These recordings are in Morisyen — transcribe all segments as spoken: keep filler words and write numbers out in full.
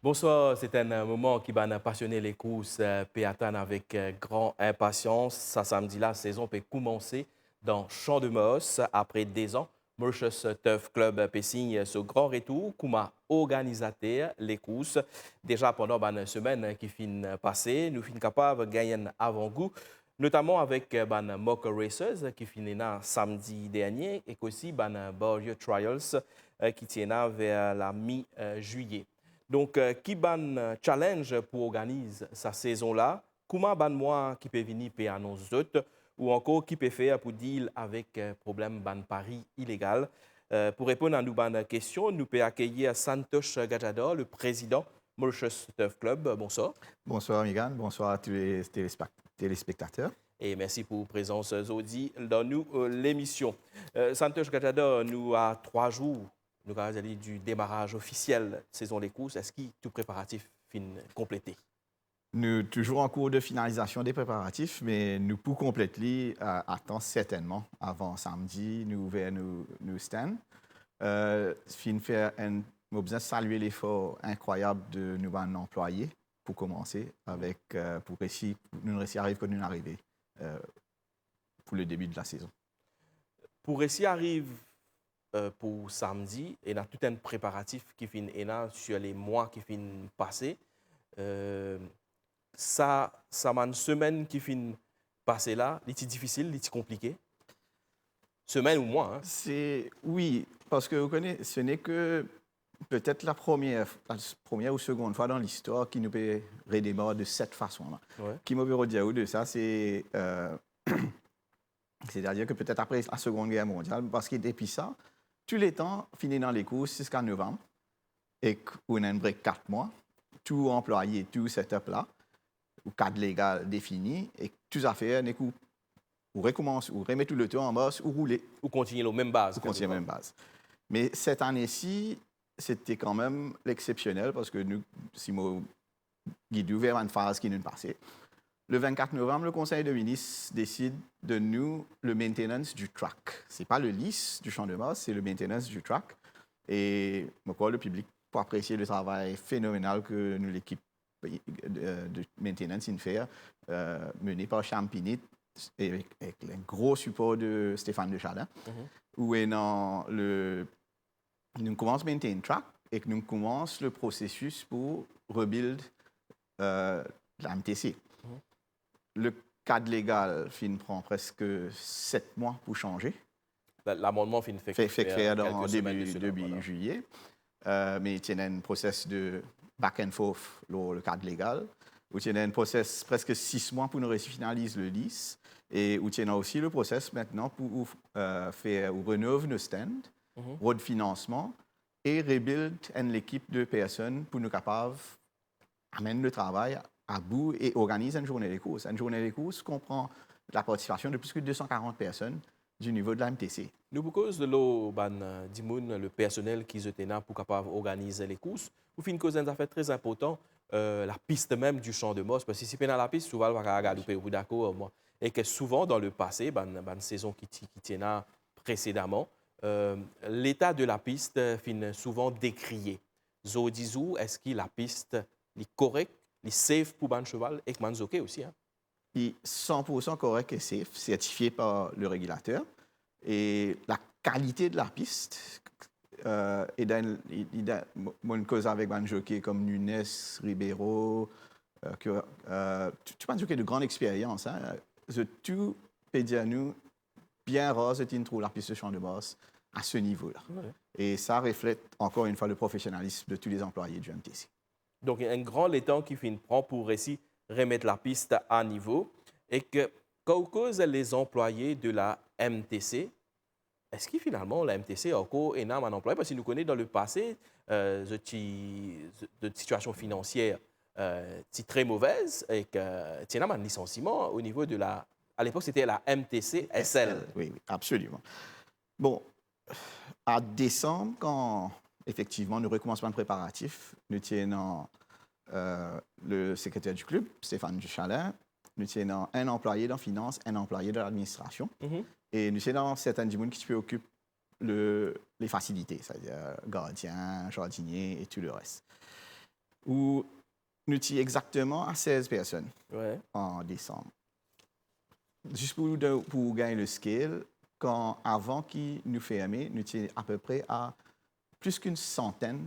Bonswar, se enn moman ki bann pasione lekours, eh, pe atann avek, eh, gran inpasians. Sa samdi la, sezon pe koumanse dan Champ de Mars. Apre dezan, Mauritius Turf Club pe sign so gran retour kouma organizater lekours. Deza pandan bann semenn ki finn pase, nou finn kapav gagn enn avangou, notaman avek bann mock racers ki finn ena samdi dernie, ek osi bann barrier trials, eh, ki ti ena ver lami, eh, zilye. Donk, eh, ki bann, eh, challenge pou organiz sa sezon la? Kouma bann mwa ki pe vini pe anons zot, ou ankor ki pe fer pou deal avek, eh, problem bann pari ilegal? Eh, pou reponn a nou bann kestion, nou pe akeyir Santosh Gajadhar, le prezidan Mauritius Turf Club. Bonswar. Bonswar, Migan. Bonswar a tou le telespak-, telespektater. E mersi pou prezans zordi dan nou, eh, lemision. Eh, Santosh Gajadhar, nou a trwa zour, nou kapav dir li, di demaraz ofisiel sezon lekours. Eski tou preparatif finn konplete? Nou touzour an kour de finalizasion de preparatif, me nou pou konplet li, eh, a tan sertennman. Avan samdi, nou ouver nou, nou stand. Eh, finn fer enn, mo bizin salie lefor inkrwayab de nou bann anplwaye pou koumanse avek, eh, pou resi, nou resi ariv kot nou arive, eh, pou le debi de la sezon. Pou resi ariv, eh, pou samdi, ena tou enn preparatif ki finn ena sir le mwa ki finn pase. Eh, sa, sa bann semenn ki finn pase la, li ti difisil, li ti konplike? Semenn ou mwa, hein? Se, wi, parski, ou kone, se ne ke petet la premie, la premie ou segonn fwa dan listwar ki nou pe redemar de set fason la. Wi. Ki mo pe dir ou de sa, se, eh, setadir ke petet apre la Segonn Ger Mondial, parski depi sa, touletan, finn ena lekours ziska novam, ek ou ena enn break kat mwa, tou anplwaye, tou setup la, ou kad legal defini, ek tou zafer, nek ou, ou rekoumans, ou remet ou loto an mars, ou roule. Ou kontign lor mem baz, ou kontign kelkepar. Mem baz. Me set ane si, se ti kanmem leksepsionel, parski nou, si mo gid ou ver bann faz ki nou'nn pase. Le vennkat novam, le Konsey de Minis desid donn nou le maintenance du track. Se pa le lease du Champ de Mars, se le maintenance du track. E mo krwar le piblik pou apresie le travay fenomenal ke nou lekip, eh, de, de maintenance inn fer, eh, mene par Sham Pinit, e avek, avek le gro sipor de Stéphane Deschalin. Mhm. Ou ena le, nou koumans maintain track ek nou koumans le prosesis pou rebuild, eh, la M T C. Mhm. Le kad legal finn pran preske set mwa pou sanze. La, lamannman finn fek fer, fek fer dan kelke semenn de sela, debi, debi zilye. Eh, me ti ena enn proses de back and forth lor le kad legal. Ou ti ena enn proses preske sis mwa pou nou resi finaliz le lease. E ou ti ena osi le proses aster pou ou, eh, fer ou renov nou stand, mhm, rod finansman e rebuild enn lekip de personn pou nou kapav amenn le travay a bout e organiz enn zourne lekours. Enn zourne lekours konpran la partisipasion de plis ki de san karant personn di nivo de la M T C. Nou pou koz lor bann, eh, dimoun, le personel ki zot ena pou kapav organiz lekours. Ou finn koz enn zafer tre inportan, eh, lapis mem di Champ de Mars, parski si pena lapis, seval pa kapav galoupe, ou dakor, mwa. E ke souvan, dan lepase, bann, bann sezon ki ti, ki ti ena presedaman, eh, leta de lapis finn souvan dekriye. Zordi zour, eski lapis li korek, li safe pou bann seval ek bann zokey osi, hein? Li san pour san korek e safe, sertifie par le regilater. E la kalite de lapis, eh, e dan, e, e dan, mo, mo'nn koz avek bann zokey kom Nunes, Ribeiro, eh, ki, eh, tou, tou bann zokey de gran experyans, hein. Zot tou pe dir nou, bien rar zot inn trouv lapis de Champ de Mars a se nivo la. Wi. E sa reflet, ankor enn fwa, le profesionalism de tou le anplwaye di M T C. Donk, enn gran letan ki finn pran pou resi remet lapis a nivo. Ek kan ou koz le anplwaye de la M T C, eski finalman la M T C ankor ena bann anplwaye? Parski nou kone dan lepase, eh, zot ti, zot sitiasion finansier, eh, ti tre move, ek ti ena bann lisansiman o nivo de la, a lepok, sete la M T C S L. S L, wi, wi, absoliman. Bon, a desanm, kan efektivman nou rekoumans bann preparatif, nou ti ena, eh, le sekreter di klib, Stéphane Deschalin, nou ti ena enn anplwaye dan finans, enn anplwaye dan ladministrasion, mhm, e nou ti ena sertin dimoun ki ti pe okip le, le fasilite, setadir gardien, zardinie e tou le res. Ou nou ti exakteman a sez personn Ouais. an desanm. Zis pou, pou gagn le scale, kan avan ki nou ferme, nou ti apepre a plis ki enn santenn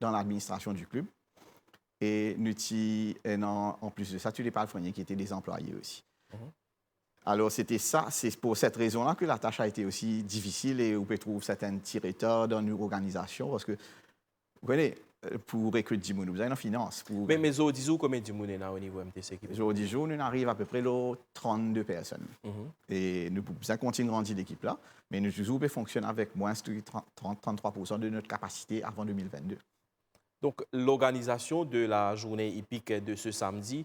dan ladministrasion di klib. E nou ti, e non, an plis de sa, tou le palfrenie ki ete de zanplwaye osi. Mhm. Alor, se ti sa, se pou set rezon la ki latas a ete osi difisil e ou pe trouv serten ti retar dan nou lorganizasion, parski, vous connaissez, euh, pou rekrit dimoun, ou bizin dan finans. Pou Me, me zordi zour, konbien dimoun ena o nivo M T C ki pe... Zordi zour, nou ariv apepre lor trannde personn. Mhm. E nou pou bizin kontign grandi lekip la, me nou touzour pe fonksionn avek mwins ki trant, trant, tranntrwa poursan de not kapasite avan de mil vennde. Donk, lorganizasion de la zourne ipik de se samdi,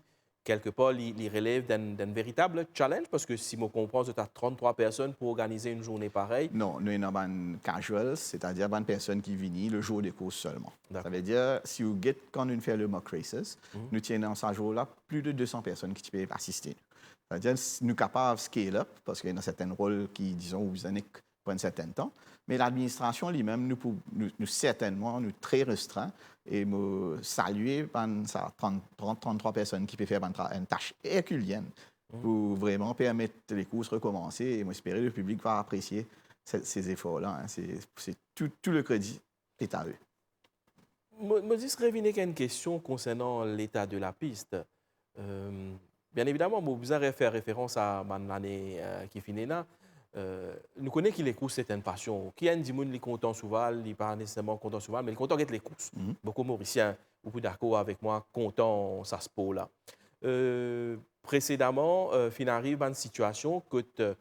kelkepar, li, li relev d'enn, d'enn veritab challenge, parski si mo konpran, zot a tranntrwa personn pou organize enn zourne parey. Non, nou ena bann casuals, setadir bann personn ki vini le zour de kours selman. Dakor. Savedir, si ou get kan nou fer le mock races, Mhm. nou ti ena sa zour la plis de de san personn ki ti pe asiste nou. Setadir, s-, nou kapav scale up, parski ena serten rol ki, dizon, ou bizin nek pou enn serten tan. Me ladministrasion limem, nou pou, nou, nou sertennman, nou tre restrin, e mo salie bann sa trant, trant, tranntrwa personn ki pe fer bann tra-, enn tas erkilienn pou vreman permet le kours rekomanse, e mo espere le piblik va apresie se, se zefor la, hein. Se, se tou, tou le kredi est à eux. Mo, mo zis revinn ek enn kestion konsernan leta de lapis. Euh, bien evidaman, mo bizin refer referans a bann lane, euh, ki finn ena. Euh, nou kone ki lekours se enn pasion. Ki enn dimoun li kontan souval, li pa neseserman kontan souval, me li kontan get lekours. Mhm. Boukou Morisien, ou pou dakor avek mwa, kontan sa spor la. Euh, presedaman, euh, finn ariv bann sitiasion kot, euh,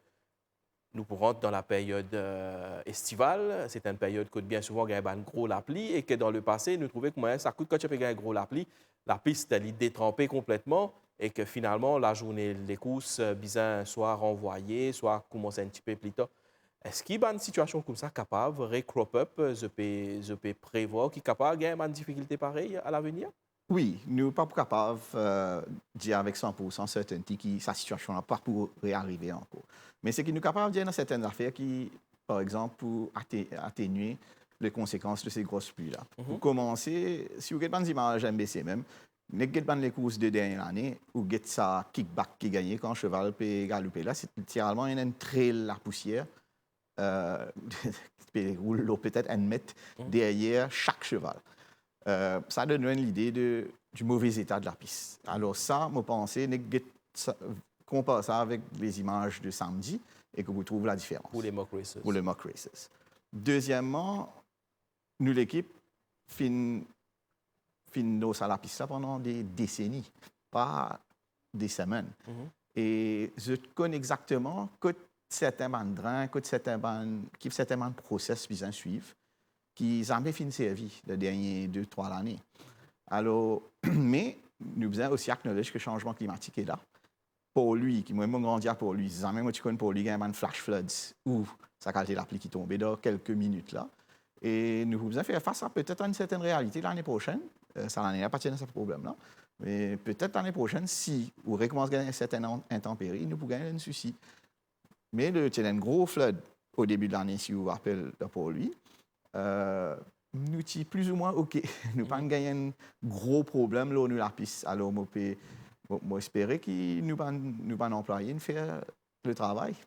nou pou rant dan la period, euh, estival. Se enn period kot bien souvan gagn bann gro lapli e ke dan lepase, nou trouve kouma sa kout kan ti pe gagn gro lapli, lapis li detranpe konpletman e ke finalman, lazourne lekours, euh, bizin swa ranvwaye, swa koumans enn tipe pli tar. Eski bann sitiasion koumsa kapav re-crop up, zot pe, zot pe prevwar ki kapav gagn bann difikilte parey a lavenir? Wi, nou pa pou kapav, euh, dir avek san poursan certainty ki sa sitiasion la pa pou rearive ankor. Me seki nou kapav dir, ena serten zafer ki, par exanp, pou ate-, atenuer le konsekans de se gro pli la. Mhm. Pou komanse, si ou get bann zimaz M B C mem, nek get bann lekours de dernie lane, ou get sa kickback ki gagne kan seval pe galoupe la, se literalman enn, enn trail lapousier, euh, pe roul lor petet enn met Mhm. deryer sak seval. Euh, sa donn nou enn lide de, di move eta de lapis. Alor sa, mo panse, nek get sa, konpar sa avek lezimaz de samdi e ke ou trouv ladiferans. Pou le mock races. Pou le mock races. Dezieman, nou lekip finn, finn lor sa lapis la pandan de deseni, pa de semenn. Mhm. E zot konn exakteman kot serten bann drin, kot serten bann, ki serten bann proses bizin swiv, ki zame finn servi dan dernie de, trwa lane. Alor, me nou bizin osi acknowledge ke sanzman klimatik ena. Port Louis, ki mwa mo grandi a Port Louis, zame mo ti konn Port Louis gagn bann flash floods ou sa kalite lapli ki tonbe dan kelke minit la. E nou pou bizin fer fas a petet enn serten realite lane prosenn. Euh, sa lane la pa ti ena sa problem la. Me petet lane prosenn, si ou rekoumans gagn serten an-, intanperi, nou pou gagn enn sousi. Me le, ti ena enn gro flood o debi de lane, si ou rapel, dan Port Louis. Euh, nou ti plizoumwin ok. Nou pa gagn enn gro problem lor nou lapis. Alor, mo pe, mo, mo espere ki nou bann, nou bann anplwaye, nou fer le travay.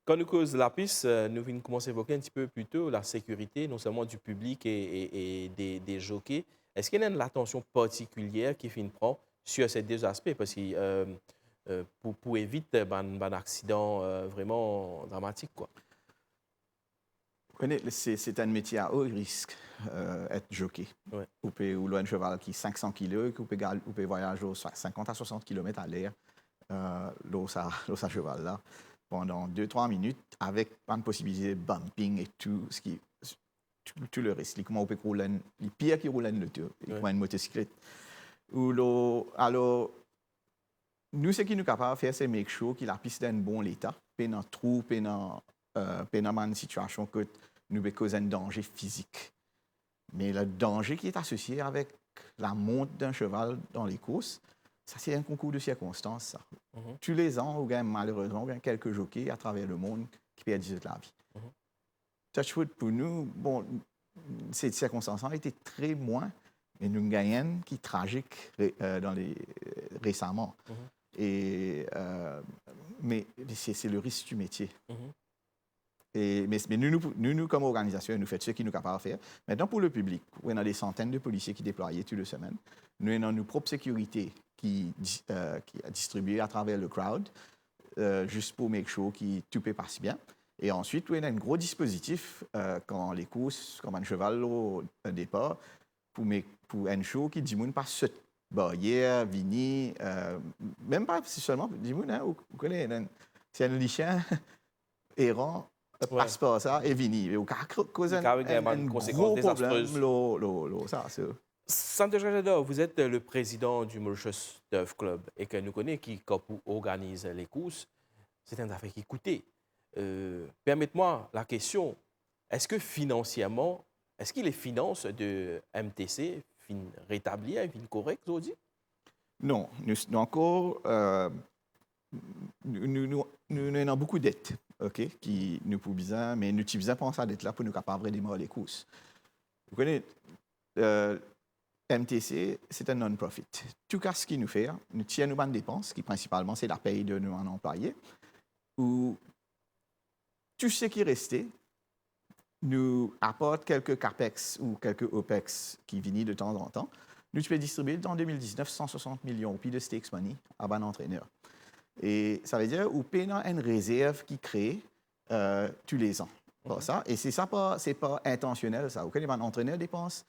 Kan nou koz lapis, euh, nou vinn koumans evoke enn tipe pli to lasekirite, non selman di piblik e, e, e de, de zoke. Eski ena enn latansion partikilier ki finn pran sur se de zaspe? Parski, euh, euh, pou, pou evit bann, bann aksidan, euh, vreman dramatik, kwa. Ou kone, se, se enn metie a o risk, euh, et zoke. Ouais. Ou pe roul enn seval ki sink san kilo, ki ou pe gal-, ou pe vwayaz lor swa-, sinkant a swasant kilomet aler, euh, lor sa, lor sa seval la, pandan de, trwa minit, avek bann posibilite bumping e tou, seki, tou, tou le res. Li kouma ou pe roul enn, li pir ki roul enn loto, li Ouais. kouma enn motosiklet. Ou lor, alor, nou, seki nou kapav fer, se make sure ki lapis dan enn bon leta, pena trou, pena, euh, pena bann sitiasion kot nou pe koz enn danze fizik. Me le danze ki e asosie avek lamont d'un seval dan lekours, sa se enn konkour de sirkonstans, sa. Mhm. Toulezan, ou gagn, malerezman, ou gagn kelke zoke atraver lemond ki perdi zot lavi. Mhm. Touch wood pou nou, bon, se sirkonstans la ete tre mwin Me nou gagn enn ki trazik re-, euh, dan le, resaman. Mhm. E, euh, me se, se le risk di metie. Mhm. E, me, me nou, nou, nou, nou, kom organizasion, nou fer seki nou kapav fer. Aster, pou le piblik, ou ena de santenn de polisie ki deplwaye tou le semenn. Nou ena nou prop sekirite ki di-, euh, ki distribie atraver le crowd, euh, zis pou make sure ki tou pe pas bien. E answit, ou ena enn gro dispozitif, euh, kan lekours, kan bann seval lor, euh, depar, pou make, pou ensure ki dimoun pa sot baryer, vini, euh, mem pa selman dimoun, hein, ou, ou kone, enn, si enn lisien eran, euh, pas par sa e vini, ou kapav koz enn, enn, enn gro problem lor, lor, lor sa, so. Santosh Gajadhar, vous êtes le président du Mauritius Turf Club e ke nou kone ki kan pou organiz lekours, se enn zafer ki koute. Euh, permet mwa la kestion, eski finansièrman, eski les finances de M T C finn retabli, finn korek zordi? Non, nou, nou ankor, euh, nou, nou, nou, nou, nou ena boukou det, ok, ki nou pou bizin, me nou ti bizin pran sa det la pou nou kapav redemar lekours. Ou kone, euh, M T C, se enn non-profit. Tou kas ki nou fer, nou tir nou bann depans, ki prinsipalman se lapey de nou bann anplwaye, ou tou seki reste, nou apart kelke capex ou kelke opex ki vini de tanzantan, nou ti pe distribie an de mil diznef san swasant milion roupi de stakes money a bann antrener. E savedir ou pena enn rezerv ki kree, euh, toulezan. Par sa, e se sa pa, se pa intansionel sa. Ou kone bann antrener depans,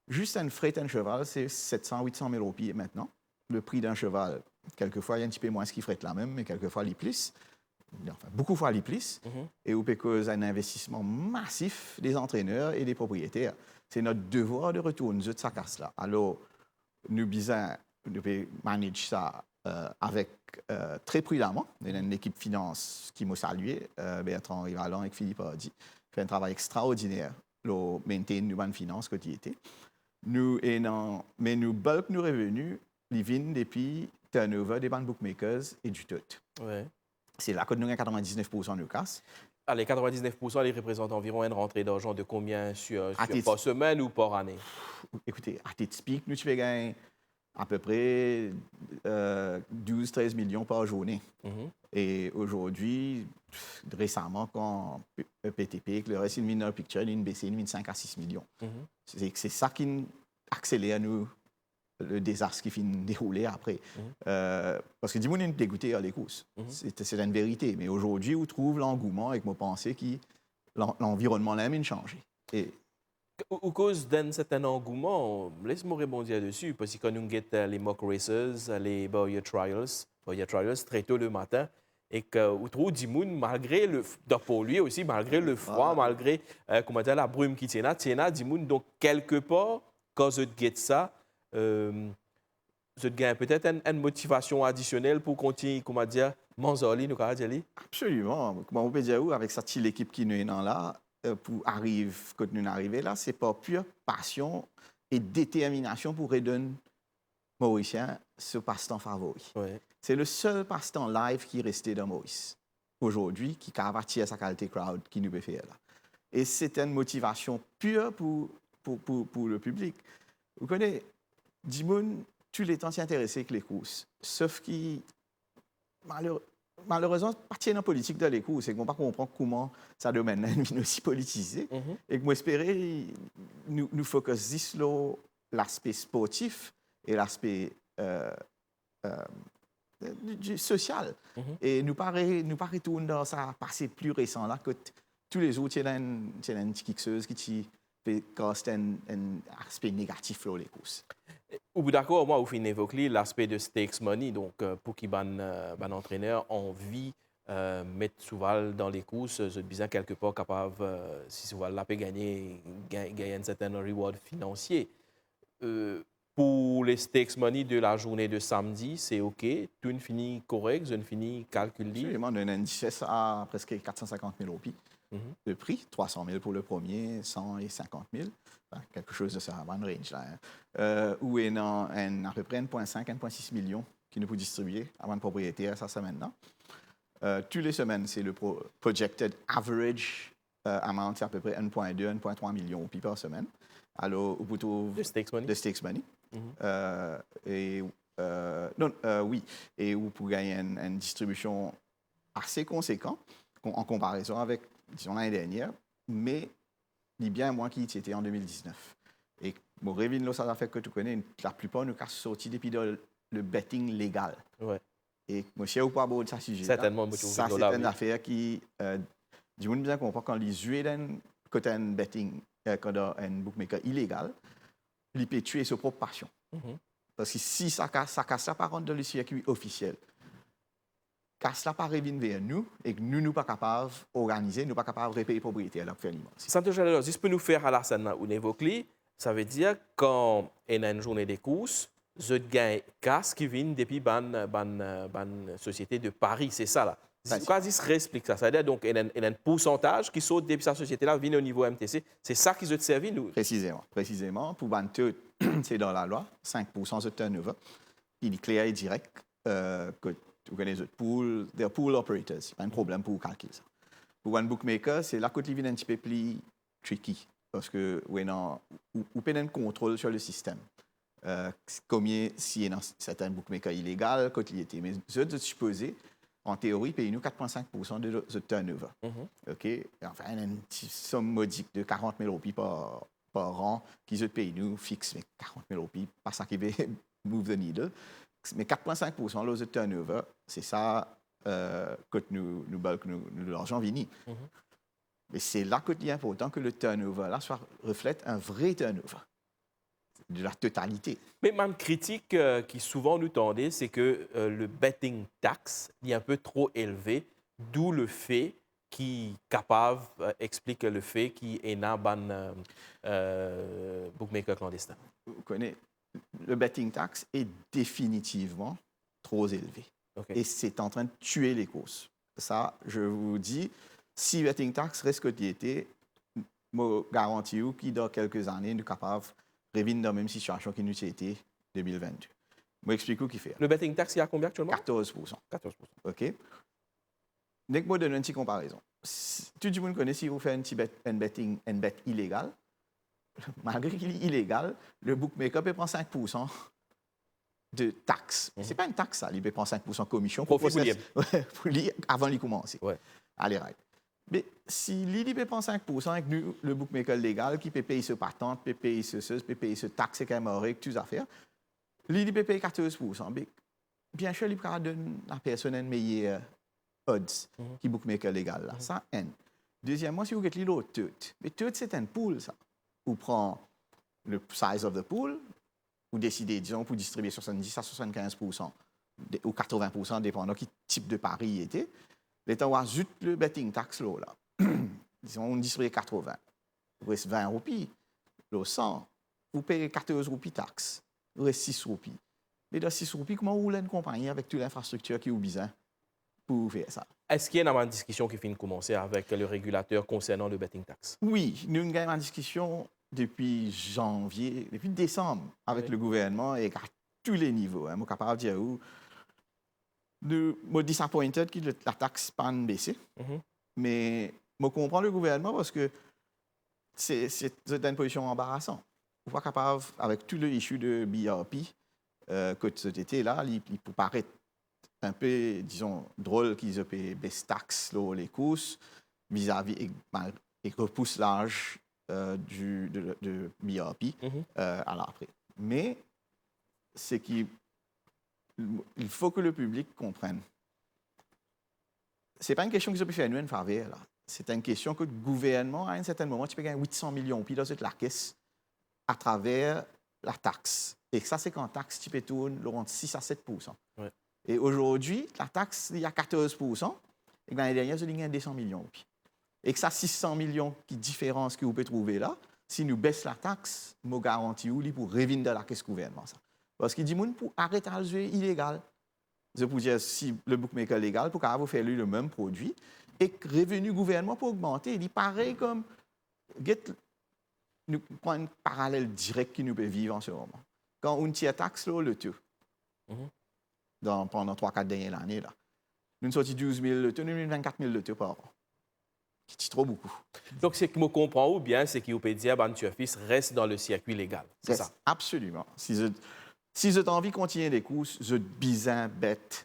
zis enn fret enn seval, se set san, wit san mil roupi aster. Le prix d'un cheval, kelkefwa, li enn tipe mwins ki fret la mem, me kelkefwa li plis. Anfin, boukou fwa li plis. Mhm. E ou pe koz enn investisman masif de antrener e de propriyeter. Se nou devwar de retourn zot sa kas la. Alor, nou bizin, nou pe manage sa, euh, avek, euh, tre pridaman. Nou ena enn lekip finans ki mo salie, euh, Bertrand Rivalan ek Philippe Hardy, fer enn travay extraordiner lor maintain nou bann finans kot li ete. Nou ena, me nou bulk nou reveni, li vinn depi turnover de bann bookmakers e ditoto. Wi. Se la kot nou gagn katrevin-diznef poursan nou kas. Ale, katrevin-diznef poursan, li reprezant anviron enn rantre darzan de konbien sir, sir, par semenn ou par ane? Ekoute, à titre speak, nou ti pe gagn apepre, euh, douz, trez milion par zourne. Mhm. E zordi, resaman, kan P-, P T P, ek leres, inn vinn dan picture, inn bese, inn vinn sink a sis milion. Mhm. Se, se sa ki akseler nou, le dezas ki finn deroule apre. Mhm. Euh, parski dimoun inn degoute ar lekours. Mhm. Se, se enn verite. Me zordi, ou trouv langouman ek mo panse ki lan-, lanvironnman la mem inn sanze. E Ou, ou koz d'enn serten angouman, les mo rebondir desi, parski kan nou get, euh, les mock races, les barrier trials, barrier trials très tôt le matin, e ke ou trouv dimoun, malgre le f-, dan Port-Louis osi, malgre le froid, malgre, euh, kouma dir, labrim ki ti ena, ti ena dimoun. Donk, kelkepar, kan zot get sa, euh, zot gagn petet enn, enn motivasion adisionel pou kontign, kouma dir, manz ar li, nou kapav dir li? Absoliman. Kouma mo pe dir ou, avek sa ti lekip ki nou ena la, euh, pou ariv kot nou arive la, se par pir pasion e determinasion pou redonn Morisien so pastan favori. Wi. Se le sel pastan live ki reste dan Moris zordi ki kapav atir sa kalite crowd ki nou pe fer la. E se enn motivasion pir pou, pou, pou, pou le piblik. Ou kone, dimoun touletan ti interese ek lekours, sof ki maler-, malerezman, pa ti ena politik dan lekours, e mo pa konpran kouma sa domenn la vinn osi politize. Mhm. E mo espere nou, nou focus zis lor laspe sportif e laspe, euh, euh, di, di sosial. Mhm. E nou pa re-, nou pa retourn dan sa pase pli resan la, kot toulezour ti ena enn, ti ena enn ti kiksoz ki ti pe cast enn, enn aspe negatif lor lekours. Ou dakor, mwa, ou finn evok li, laspe de stakes money, donk, euh, pou ki bann, euh, bann antrener anvi, euh, met seval dan lekours, zot bizin kelkepar kapav, euh, si seval la pe gagne, gagn, gagn enn serten reward finansie. Euh, pou le stakes money de la journée de samedi, se ok, tou inn fini korek, zot inn fini kalkil li? Absoliman, nou ena enn indices a preske kat san sinkant mil roupi, mhm, de pri, trwa san mil pou le premie, san e sinkant mil, enfin, quelque chose de sa, bann range la, hein. Euh, ou ena enn, apepre enn pwin sink, enn pwin sis milion ki nou pou distribie a bann propriyeter sa semenn la. Euh, tou le semenn, se le pro-, projected average euh, amount, se apepre enn pwin de, enn pwin trwa milion roupi par semenn. alor ou pou trouv The stakes money. The stakes money. Mhm. Euh, e, euh, non, euh, wi, e ou pou gagn enn, enn distribision ase konsekan kon-, an konparezon avek, dizon, lane dernier, me li bien mwin ki ti ete an de mil diznef. E mo revinn lor sa zafer ki to kone, laplipar nou kas sorti depi dan le betting legal. Ouais. E mo sir ou pou abord sa size la. Sertennman, mo trouv Sa nou se la, enn wi. zafer ki, euh, dimoun bizin konpran, kan li zwe dan enn, kot enn betting, euh, kot enn bookmaker ilegal, li pe tue so prop pasion. Mhm. Parski si sa kas, sa kas la pa rant dan le sirkwi ofisiel, kas la pa revinn ver nou, ek nou, nou pa kapav organize, nou pa kapav repey propriyeter la pou fer li marse. Santosh, alor, zis pou nou fer ala sann la, ou evok li, savedir kan ena enn zourne de kours, zot gagn kas ki vinn depi bann, bann, bann sosiete de pari, se sa la. Pasi. Ou kav zis reexplik sa, savedir, donk, ena enn, ena enn poursantaz ki sort depi sa sosiete la, vinn o nivo M T C, se sa ki zot servi, nou? Presizeman, presizeman, pou bann to, se dan lalwa, sink poursan zot turnover. Li kler e direk, euh, kot ou kone zot pool, they're pool operators, pa enn problem pou kalkil sa. Pou bann bookmaker, se la kot li vinn enn tipe pli tricky, parski ou ena, ou, ou pena enn kontrol sir le sistem. Euh, komie si ena sertin bookmaker ilegal, kot li ete. Me zot, zot sipoze, an teori, pey nou kat pwin sink poursan de zot turnover. Mhm. Ok? Anfin, enn ti som modik de karant mil roupi par, par an ki zot pey nou fix, me karant mil roupi, pa sa ki pe move the needle. Me kat pwin sink poursan lor zot turnover, se sa, euh, kot nou, nou bulk, nou, nou larzan vini. Mhm. E se la kot li inportan ke le turnover la swa reflet enn vre turnover de la totalite. Me bann kritik, euh, ki souvan nou tande, se ke, euh, le betting tax li enn pe tro elve, d'où le fait ki kapav, euh, explik le fait ki ena bann, euh, euh, bookmaker klandestin. Ou kone, le betting tax est définitivement trop élevé. Ok. Et c'est en train de tuer les courses. Ça, je vous dis, si betting tax res kot li ete, mo garanti ou ki dan kelke zane nou kapav revinn dan mem sitiasion ki nou ti ete de mil vennde. Mo explik ou kifer. Le betting tax, li a konbien aktielman? Katorz poursan. Katorz poursan. Ok? Nek mo donn enn ti konparezon. Si, tou dimoun kone si ou fer enn ti bet, enn betting, enn bet ilegal, malgre ki li ilegal, le bookmaker pe pran sink poursan de tax. Mhm. Se pa enn tax sa, li pe pran sink poursan komision pou Profi pou li. proses, pou li, avan li koumanse. Ouais. Ale, right. Me si li, li pe pran sink poursan ek nou, le bookmaker legal ki pe pey so patant, pe pey so sos, pe pey so tax ek M R A, ek tou zafer, li, li pe pey katorz poursan. Me bien sir, li pou kav donn lapersonn enn meyer odds Mhm. ki bookmaker legal la. Mhm. Sa enn. Dezieman, si ou get li lor tot, me tot se enn pool sa. Ou pran le size of the pool, ou deside, dizon, pou distribie swasanndis a swasann-kinz poursan de, ou katrovin poursan, depandan ki tip de pari li ete. Letan ou azout le betting tax lor la, dizon, ou distribie katrovin, ou res vin roupi, lor san, ou pey katorz roupi tax, ou res sis roupi. Me dan sis roupi, kouma ou roul enn konpagni avek tou linfrastriktir ki ou bizin pou fer sa? Eski ena bann diskision ki finn koumanse avek le regilater konsernan le betting tax? Wi, nou gagn bann diskision depi zanvie, depi desam avek Wi. Le gouvernman e a tou le nivo, hein. Mo kapav dir ou, nou, mo disappointed ki le, latax pa'nn bese, Mhm. me mo konpran le gouvernman parski se, se, zot dan enn pozision anbarasan. Ou pa kapav, avek tou le issue de B R P, euh, kot zot ete la, li, li pou paret enn pe, dizon, drol ki zot pe bes tax lor le kours vizavi ek, mal, ek repous laz, euh, du, de, de B R P, Mhm. euh, a la apre. Me, se ki, il faut que le public comprenne. Se pa enn kestion ki zot pe fer nou enn faver la. Se enn kestion ki gouvernman, a enn sertin moman, ti pe gagn wit san milion roupi dan zot lakes atraver latax. E sa, se kan tax ti pe tourn lor ant sis a set poursan. Wi. E azordi, latax, li a katorz poursan, e lane dernier, zot ti gagn de san milion roupi. E sa sis san milion ki diferans ki ou pe trouve la, si nou bes latax, mo garanti ou, li pou revinn dan lakes gouvernman sa. Parski dimoun pou aret al zwe ilegal. Zot pou dir si le bookmaker legal pou kapav ofer li le mem prodwi, ek reveni gouvernman pou ogmante. Li parey kom, get, nou pran enn paralel direk ki nou pe viv an se moman. Kan ou'nn tir tax lor loto, Mhm. dan, pandan trwa, kat dernie lane la, nou'nn sorti douz mil loto, nou'nn vinn vennkat mil loto par an. ki ti tro boukou. Donk, si mo konpran ou bien, se ki ou pe dir bann turfis res dan le sirkwi legal, se Yes, sa? Absoliman. Si zot, si zot anvi kontigne le kours, zot bizin bet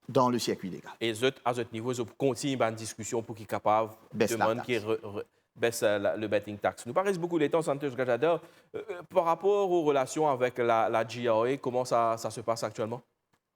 dan le sirkwi legal. E zot, a zot nivo, zot pou kontign bann diskision pou ki kapav Bes demann latax. ki re, re, bes, euh, la, le betting tax. Nou pa res boukou letan, Santosh Gajadhar. Euh, euh, par rapor o relasion avek la, la G R A, koman sa, sa se pas aktielman?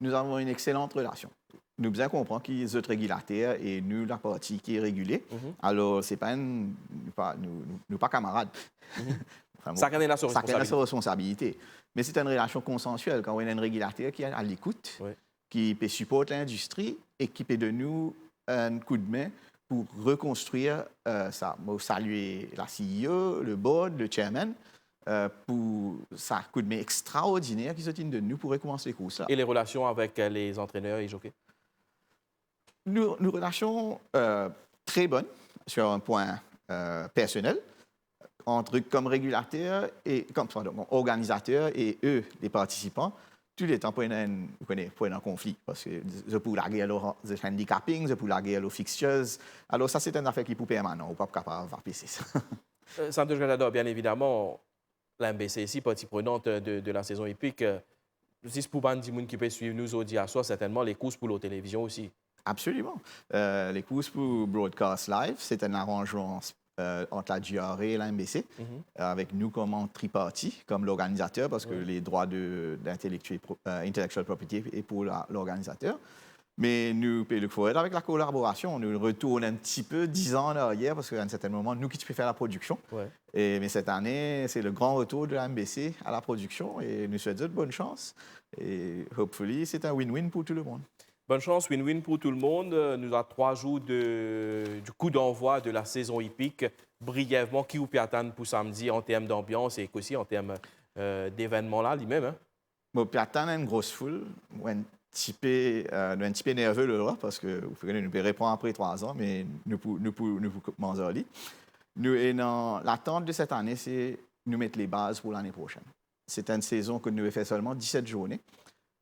Nous avons une excellente relation. Nou bizin konpran ki zot regilater e nou, la parti ki regile. Mhm. Alor, se pa enn, nou pa, nou, nou, nou pa kamarad. Vremem, Sakenn ena so sakenn ena responsabilite. so responsabilite. Me se enn relasion konsansiel. Kan ou ena enn regilater ki a, a lekout, Wi. ki pe siport lindistri e ki pe donn nou enn koudme pou rekonstrir, euh, sa. Mo salie la C E O, le board, le chairman, euh, pou sa koudme extraordiner ki zot inn donn nou pou rekoumans le kours la. E le relasion avek, euh, le antrener e zokey? Nou, nou relasion, euh, tre bonn, sur un point, euh, personnel, entre kom regilater e, kom, pardon, kom organizater e e, le partisipan, touletan pou ena enn, ou kone, pou ena konfli, parski zot pou lager lor, zot handicapping, zot pou lager lor fixtures. Alor sa, se enn zafer ki pou permanan, ou pa kapav apese sa. Euh, Santosh Gajadhar, bien evidaman, la M B C isi, parti prenant de, de la sezon ipik. Euh, zis pou bann dimoun ki pe swiv nou zordi aswar, sertennman, le kours pou lor televizion osi. Absoliman. Euh, le kours pou broadcast live, se enn aranzman, euh, ant la G R A e la M B C, Mhm. euh, avek nou kom triparti, kom lorganizater, parski Wi. le drwa de, d'intellectual pro-, euh, intellectual property e pou la, lorganizater. Me nou pe look forward avek la kolaborasion. Nou retourn enn tipe diz an an aryer, parski a enn sertenn moman, nou ki ti pe fer la prodiksion. Wi. E, me set ane, se le gran retour de la M B C a la prodiksion e nou swet zot bonn sans. E hopefully, se enn win-win pou tou le mond. Bonne chance, win-win pour tout le monde. Euh, nous avons trois jours de, du coup d'envoi de la saison hippique. Brièvement, ki ou pe atann pou samedi an term d'anbians e osi an term, euh, devenman la, li mem, hein? Mo pe atann enn gros foul, mo enn tipe, euh, nou enn tipe nerve lor la, parski ou kone nou pe repran apre trwa an, me nou pou, nou pou, nou pou koumans ar li. Nou, ena latant de set ane, se nou met le baz pou lane prosenn. Se enn sezon ki nou pe fer selman diset zourne.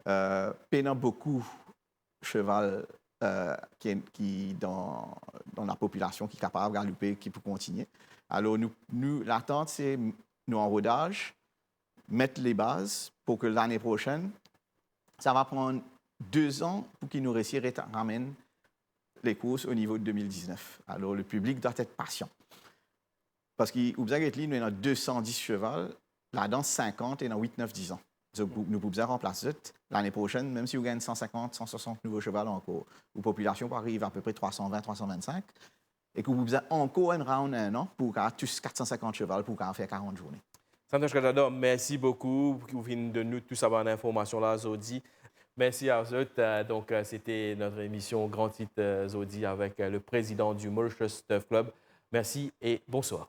Euh, pena boukou seval, euh, ki, ki dan, dan la popilasion ki kapav galoupe, ki pou kontigne. Alor nou, nou, latant se nou an rodaz, met le baz pou ki lane prosenn, sa va pran de an pou ki nou resi ramenn le kours o nivo de de mil diznef. Alor le piblik dwa et pasian. Parski ou bizin get li, nou ena de san dis seval, ladan sinkant ena wit, nef, diz an. Zot pou, nou pou bizin ranplas zot. Lane prosenn, mem si ou gagn san sinkant, san swasant nouvo seval ankor, ou popilasion pou ariv apepre trwa san vin, trwa san vinn-sink, e ki ou pou bizin ankor enn round enn an pou ou kapav tous kat san sinkant seval pou ou kapav fer karant zourne. Santosh Gajadhar, mersi boukou pou ki ou vinn donn nou tou sa bann informasion la zordi. Mersi a zot. Euh, donc, euh, c'était notre émission Grand Titre, euh, zordi avec, euh, le président du Mauritius Turf Club. Merci et bonsoir.